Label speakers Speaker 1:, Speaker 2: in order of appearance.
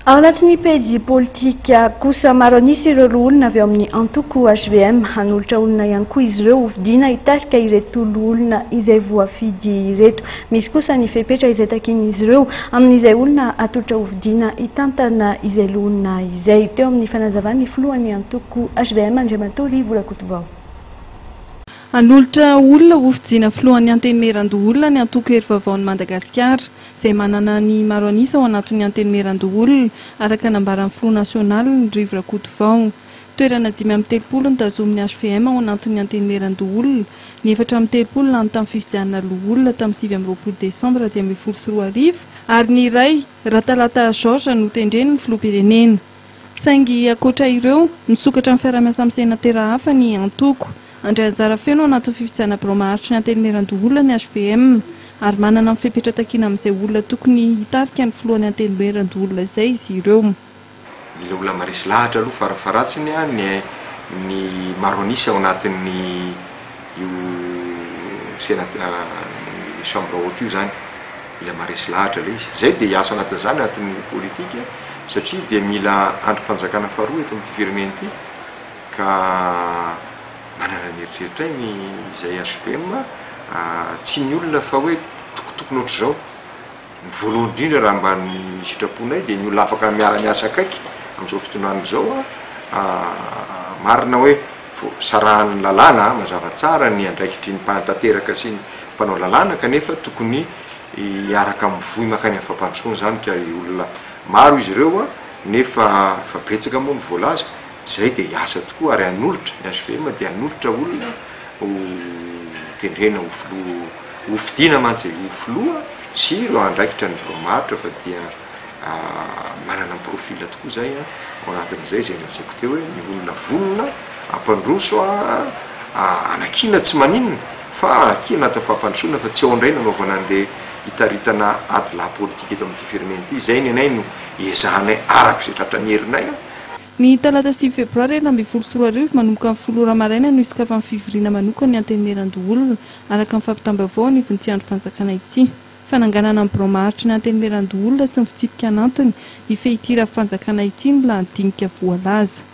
Speaker 1: Ao anatin'ny pejy politika kosa, maro an'isa ireo loholona avy ao amin'ny antoko hvm. Hanolotra olona ihany koa izy ireo hofidiana hitarika ireto loholona izay voafidy ireto. Misy kosa ny fepetra izay takian'izy ireo amin'izay olona atolotra hofidiana hitantana izay loholona izay. Teo amin'ny fanazavan'ny filohan'ny antoko hvm Andriamatoa Rivo Rakotovao.
Speaker 2: Hanolotra olona hofidiana filohan'ny Antenimierandoholona ny antoko Hery Vaovaon'i Madagasikara. izay manana ny maro an'isa ao anatin'ny Antenimierandoholona, araka nambaran'ny filoha nasionaliny, Rivo Rakotovao. Toerana 35 no tazomin'ny hvm ao anatin'ny Antenimierandoholona, ny 34 lany tamin'ny fifidianana loholona tamin'ny 29 desambra 2015, ary ny iray, Ratalata Georges, notendren'ny filoham-pirenena. Saingy ankoatra ireo, misokatra amin'ny fiaraha-miasa amin'ny senatera hafa ny antoko. Handray anjara feno ao anatin'ny fifidianana birao maharitry ny Antenimierandoholona ny hvm ary manana ny fepetra takiana amin'izay olona tokony hitarika ny filohan'ny Antenimierandoholona izay izy ireo.
Speaker 3: Mila olona maresy lahatra aloha farafaharatsiny ny ny maro an'isa ao anatin'ny io senat ny chambre haute io zany. Mila maharesy lahatra ilay izy. Izay dia hiasa anatin'izany anatin'ny politika satria dia mila andrim-panjakana faharoa eto amin'ity firenena ity ka manana ny eritreritray ny izay hvm tsy ny olona fa hoe tokotokony ohatr'izao. Ny voalohany indrindra raha mba ny sitraponay dia ny olona afaka miara-miasa akaiky amin'izao fitondrana izao. Marina hoe sarahan'ny lalàna mazava tsara ny andraikitry ny mpanatanteraka sy ny mpanao lalàna kanefa tokony hiaraka mivoy mankany amin'ny fampandrosoana izany ka olona maro izy ireo nefa efa betsaka moa ny voalaza, izay dia hiasa tokoa ary hanolotra, ny hvm dia hanolotra olona ho tendrena ho filoha, ho fidiana mantsy ho filoha sy ireo andraikitra ny birao maharitra fa dia manana ny profil tokoa izay ao anatin'izay, izay nolazaiko teo hoe ny olona vonona hampandroso hanakiana tsy maninona fa hanakiana anatin'ny fampandrosoana fa tsy ao indray nanaovana an'ilay hitaritana ady lahy politika eto amin'ity firenena ity, izay ny anay no ezahanay araka izay tratran'ny herinay.
Speaker 2: Ny talata sivy febroary 2016, manomboka amin'ny folo ora maraina no hisokafan'ny fivoriana manokan'ny Antenimierandoholona, araka ny fampitam-baovao anivon'ity andrim-panjakana ity. Fananganana ny birao maharitry ny Antenimierandoholona sy ny fitsipika anatiny hifehy ity rafi-panjakana ity no lahadinika voalaza.